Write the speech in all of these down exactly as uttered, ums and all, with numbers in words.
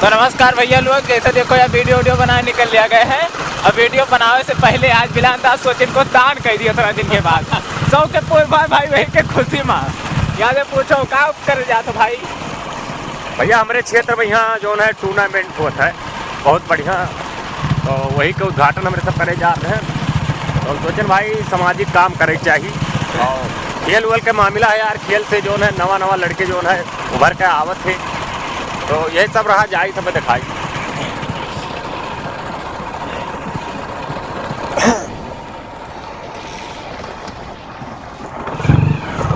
तो नमस्कार भइया लोग, जैसे देखो, यह वीडियो, वीडियो बनाए निकल लिया गए हैं। अब वीडियो बनावे से पहले आज बिलान दास सोचिन को दान कर दिया थोड़ा दिन के बाद। सौ के पूर्व भाई, भाई वही के खुशी मा। यादे पूछो, का करे जात हो भाई? भइया, हमरे क्षेत्र मा यहाँ जौन है टूर्नामेंट होत है, बहुत बढ़िया, तो वही के उद्घाटन हमरे सब करे जात हैं। तो सोचन भाई, सामाजिक काम करे के चाही, और खेल वेल के मामला है यार, खेल से जौन है नवा नवा लड़के जौन है उभर के आवत है, तो यही सब रहा, जाई सब दिखाई।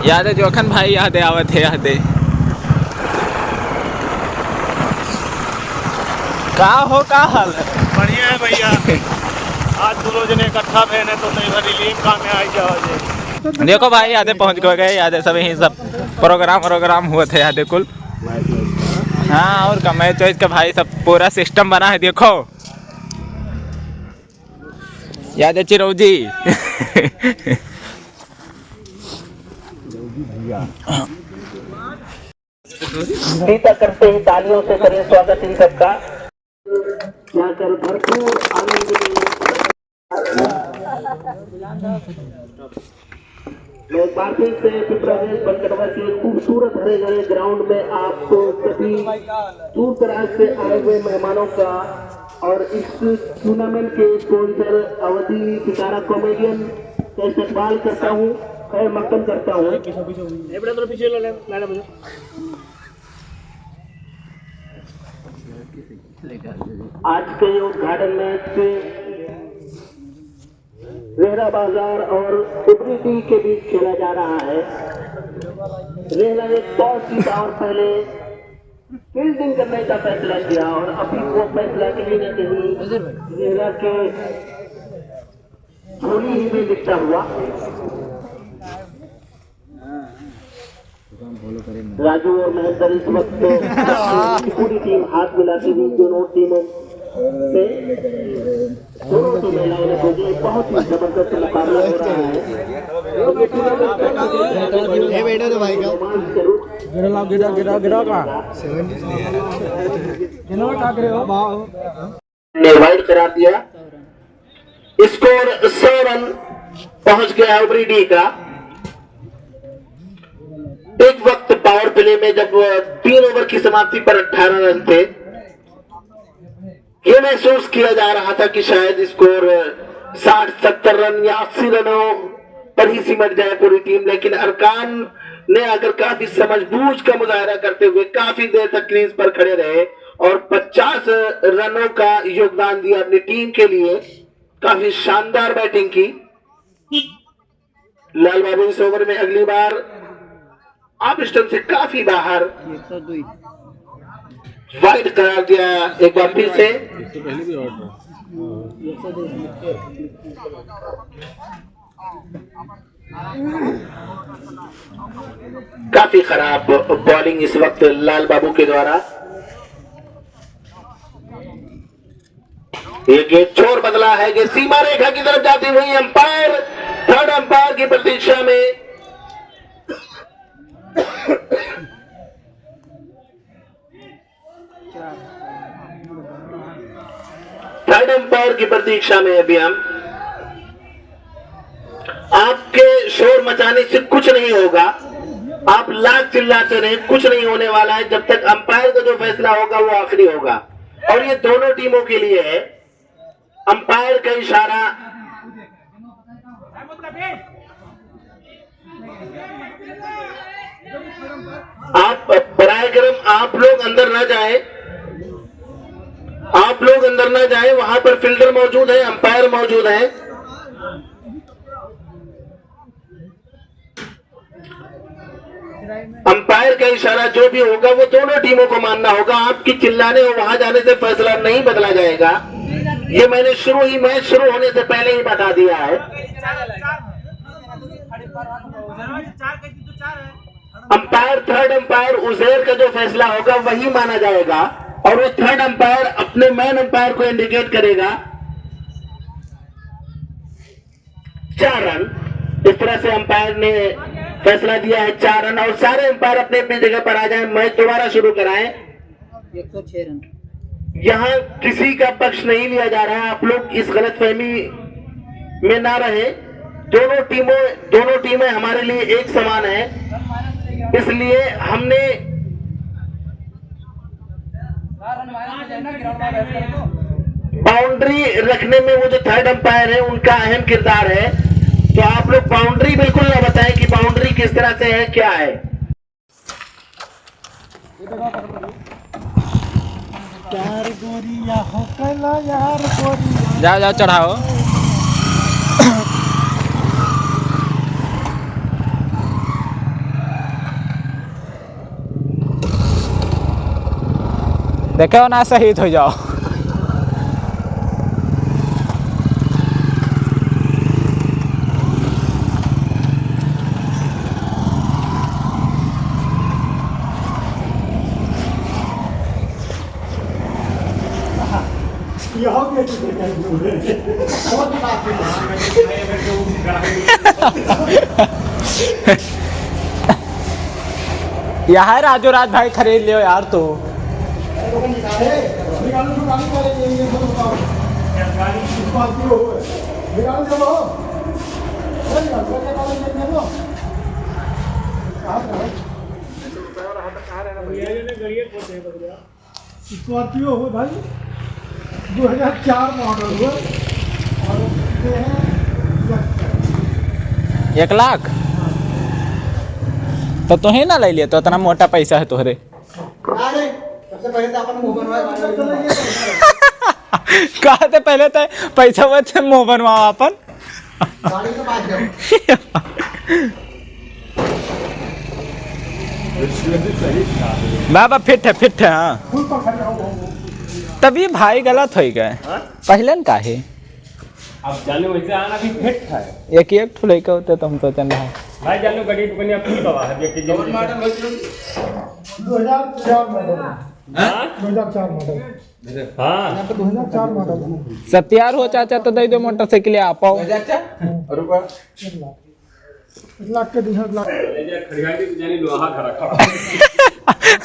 यादे जोखन भाई, यादे आवत है, यादे। का हो, का हाल है? बढ़िया है भइया। आज दुनो जने इकट्ठा भए हैं तो तई भर रिलीफ काम में आई जाओ जे। देखो भाई, यादे पहुँच गए, यादे सब यहीं सब प्रोग्राम व्रोग्राम हुआ थे, यादे कुल। हाँ, और का, मैच वैच का भाई सब पूरा सिस्टम बना है, देखो। यादे चिरौजी। फीता करते ही तालियों से करें स्वागत इन सबका। जाकर भरपूर आनंद लें। मैं एक बार फिर से पिपरागंज बनकटवा के खूबसूरत हरे भरे ग्राउंड में आपको सभी दूर दराज से आए हुए मेहमानों का और इस टूर्नामेंट के स्पॉन्सर अवधी पिटारा कॉमेडियन का इस्तकबाल करता हूँ, खैर मकदम करता हूँ। आज के ये उद्घाटन मैच रेहरा बाजार और उपरी टीम के बीच खेला जा रहा है। रेहरा एक टॉस जीता और पहले फील्डिंग करने का फैसला किया और अभी वो फैसला कहीं ना कहीं रेहरा के झोली ही में लिखता हुआ। राजू और महेंद्र इस वक्त पूरी टीम हाथ मिलाती हुई दोनों टीमों से, दोनों टीमें लाइन अप हो गई। बहुत ही जबरदस्त मुकाबला हो रहा है। ये बेटा तो भाई का। रोमांच जरूर। गिरा लाओ, गिरा, गिरा, गिरा का। गिरा का गिरा। ने वाइड करार दिया। स्कोर सौ रन पहुंच गया है उपरी डी का। एक वक्त पावर प्ले में जब तीन ओवर की समाप्ति पर अठारह रन थे, ये महसूस किया जा रहा था कि शायद स्कोर साठ सत्तर रन या अस्सी रनों पर ही सिमट जाए पूरी टीम, लेकिन अरकान ने आकर काफी समझबूझ का मुजाहरा करते हुए काफी देर तक क्रीज पर खड़े रहे और पचास रनों का योगदान दिया अपनी टीम के लिए। काफी शानदार बैटिंग की लाल बाबू इस ओवर में। अगली बार आप स्टंप से काफी बाहर, वाइड करार दिया एक बार फिर से। काफी खराब बॉलिंग इस वक्त लाल बाबू के द्वारा। ये गेंद छोर बदला है, ये सीमा रेखा की तरफ जाती हुई। अंपायर, थर्ड अंपायर की प्रतीक्षा में। थर्ड अंपायर की प्रतीक्षा में अभी हम। आपके शोर मचाने से कुछ नहीं होगा, आप लाख चिल्लाते रहें, कुछ नहीं होने वाला है। जब तक अंपायर का जो फैसला होगा वो आखिरी होगा, और ये दोनों टीमों के लिए है। अंपायर का इशारा। आप, बराए करम, आप लोग अंदर ना जाएं, आप लोग अंदर ना जाएं। वहां पर फील्डर मौजूद है, अंपायर मौजूद है। अंपायर का इशारा जो भी होगा वो दोनों टीमों को मानना होगा। आपकी चिल्लाने और वहां जाने से फैसला नहीं बदला जाएगा। ये मैंने शुरू ही, मैच शुरू होने से पहले ही बता दिया है। अंपायर, थर्ड अंपायर उजैर का जो फैसला होगा वही माना जाएगा, और वो थर्ड अंपायर अपने मैन अंपायर को इंडिकेट करेगा। चार रन। इस तरह से अंपायर ने फैसला दिया है, चार रन, और सारे अंपायर अपने अपनी जगह पर आ जाएं, मैच दोबारा शुरू कराएं। एक सौ छह रन। यहाँ किसी का पक्ष नहीं लिया जा रहा है, आप लोग इस गलतफहमी में ना रहें। दोनों टीमों, दोनों टीमें हमारे लिए एक समान है, इसलिए हमने बाउंड्री रखने में वो जो थर्ड अंपायर है, उनका अहम किरदार है। तो आप लोग बाउंड्री बिल्कुल ना बताएं कि बाउंड्री किस तरह से है, क्या है। यार गोरिया हो कला यार गोरिया। जाओ, जाओ, चढ़ाओ। देखो ना, शहीद हो जाओ। यहाँ राजू राज भाई खरीद लियो यार तू। स्कॉर्पियो हो भाई, दो हज़ार चार मॉडल हो, और ये है एक लाख। तो तोहे ना ले लिया, तो इतना मोटा पैसा है तोहरे। अरे, सबसे पहले तो अपन मुंह बनवाए। कहा थे पहले तो पैसा हुआ थे मुंह बनवाओ अपन। गाड़ी के पास जाओ। बाबा फिट है, फिट है, हाँ। तभी भाई गलत हो गए। हाँ? पहले न काहे? अब जाने वैसे आना भी फिट है। एक, एक ठो लइका होते तो हम सोचन रहा। भाई जानो गरीब कन्या फिट हवा है, ये कि कौन मॉडल हो तुम? दो हज़ार चार मॉडल। हाँ? दो हज़ार चार मॉडल। हाँ। यहाँ पे दो हज़ार चार मॉडल है। सत्यार हो चाचा तो दे दो मोटरसाइकिल आप आओ। दो हज़ार चार? हाँ। और ऊपर? एक लाख। एक लाख के दो हज़ार लाख। ले जा, खड़िया के जानी लोहा धरा खड़ा।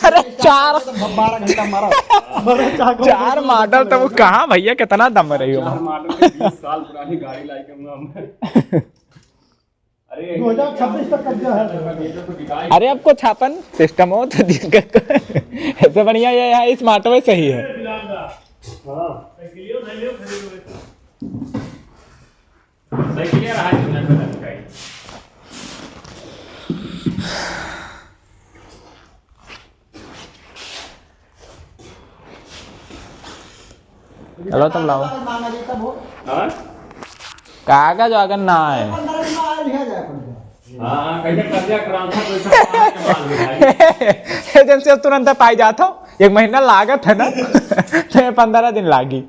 अरे चार। तो बारह घंटा मारा। बारह चार चार मॉडल तो वो कहाँ भैया, कितना दम रही हो? चार मॉडल के बीस साल पुरानी गाड़ी लाई के हम। अरे, दो हज़ार छब्बीस तक कब्जा है। अरे, आपको छापन सिस्टम हो तो दिक्कत को-, ऐसे बढ़िया ये यहाँ स्मार्ट में सही है। हाँ। साइकिल यार, हाथ में लगा है। चलो तुम लाओ। हाँ? कागज वागज ना है। हाँ, कैसे कर्जा कराता तो ऐसा पाँच के बाद में भाई। एजेंसी अब तुरंत पाई जात हो, एक महीना लागत है ना, तो ये पन्द्रह दिन लागी।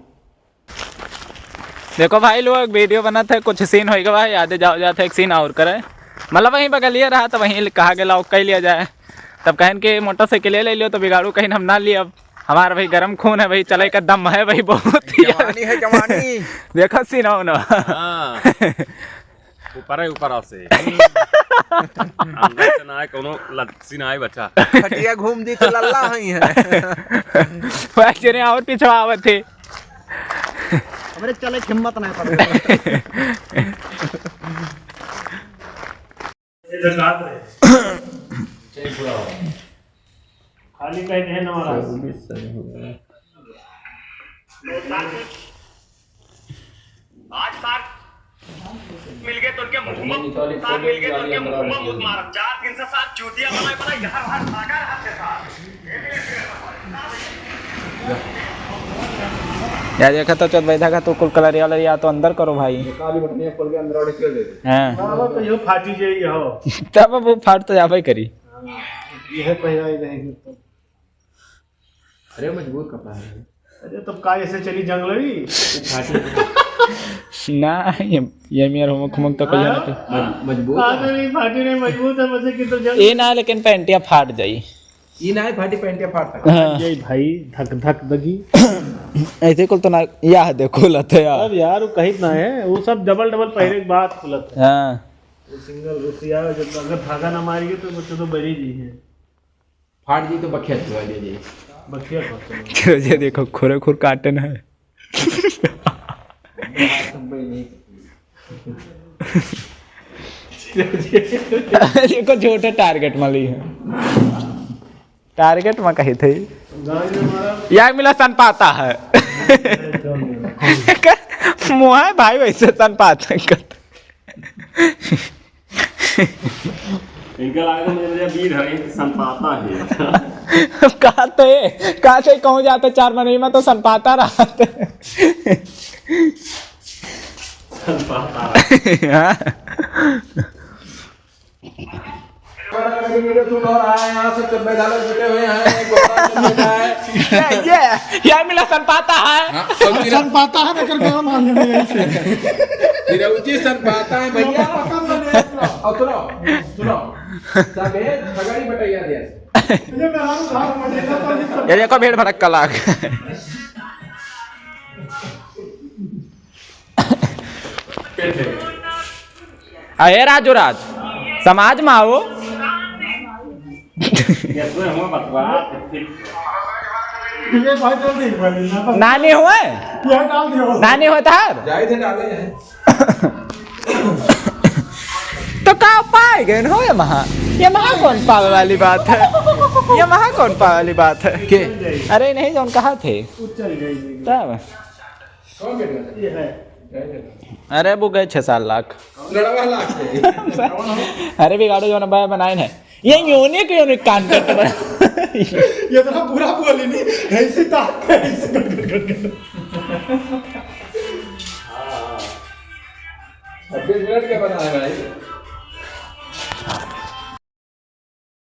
देखो भाई लोग, वीडियो बनत है, कुछ सीन होइगा भाई, आदे जाओ जात है, एक सीन और करे, मतलब वहीं बगलिए रहा, तो वहीं कहा गेला, कह लिया जाए। तब कहन कि मोटरसाइकिल ले लियो, तो बिगाड़ू कहीं हम ना लिए। अब हमारा भाई गरम खून है भाई, चले का दम है भाई बहुत ही। जवानी है, जवानी। देखो सीन हो ना। हाँ। ऊपर है, ऊपर से। अंदर से ना है, कोनो लस्सी ना है बच्चा। खटिया घूम दी तो लल्ला हई है। वैसे नहीं और पिछवा आवत है। हमरे चले के हिम्मत नहीं पड़ता। ये जकात रहे। खाली कह दे नवाज। आज सार मिल गए तो उनके मुंह में, सार मिल गए तो उनके मुंह में मुत मारब। चार दिन से सार चूतिया बनाए बनाए घर भर भागा रहा थे सार। या देखा तो चौथ बैठा का तो कुल कलरिया लरिया तो अंदर करो भाई। काली बटनिया खोल के अंदर और निकल देते। हाँ। बाबा तो यो फाटी जाई हो। तब अब वो फाट तो जाबे करी। ये है पहला ही रहेगी तो। अरे मजबूत कपड़ा है। अरे तब का ऐसे चली जंग लड़ी? वो फाटी। ना, ये, ये मेर हुमक हुमक तो कोई हाँ? ना कोई। मज-, मजबूत हाँ, है। तो नहीं, फाटी नहीं, मजबूत है, मुझे कि तो जंग ये ना, लेकिन पैंटिया फाट जाई। ई ना है, फाटी पैंटिया फाट तक। हाँ। ये भाई, धक धक दगी। ऐसे कुल तो ना, या है, देखो लत है यार। अब यार, वो कहीं ना है, वो सब डबल डबल पहले के बाद खुलत है। हाँ। वो सिंगल, वो सिया, जब अगर धागा ना मारिए तो बच्चों तो बड़ी जी है। फाट जी तो बखेत हुआ दे जी। बखिया करते हैं। चलो, ये देखो, खुरे खुर काटन है। देखो, छोटे टारगेट में ली है। टारगेट में कही थे। गाड़ी में हमारा या मिला सन पाता है। मुँह है भाई, वैसे सन पाता है। इनका लागत है, मुझे भैया वीर है, इनके सन पाता है। कहते, कहते कहूँ जाते चार मनई में तो सन पाता रहते। सन पाता। हाँ। मेरे सुन और आए, यहाँ सब चब्बे झाले जुटे हुए हैं, एक बड़ा चब्बे है। ये, ये, ये मिला सन पाता है। हाँ, और फिर सन पाता है, ना करके हम आ गए यहीं से। फिर उचित सन पाता है, भैया। पक्का बने, सुनो, और सुनो, सुनो। सब है, झगड़ी बटैया दे। ये मेरा उधार बटेगा तो ये सब ये देखो, भेड़ भड़क कलाक। अरे राजू राज, समाज में आओ। ये भाई जल्दी एक बार ना, बस नानी हुए? ये डाल दियो। नानी हुए तार? जाए थे डाले हैं। तो का पाए गए हो ये महा? ये महा कौन पावे वाली बात है? ये महा कौन पावे वाली बात है? के? अरे नहीं, जौन कहा थे। उज्जैन गई। तब? कौन बेटा? ये है। अरे वो गए छः सात लाख। लड़वा लाख है। अरे बिगाड़ो जो ना बनाए ना। ये यूनिक, यूनिक कंटेंट बना। ये इतना बुरा बोली नहीं, ऐसी ताक है, ऐसी गट, गट, गट, गट। छब्बीस मिनट का बना है भाई।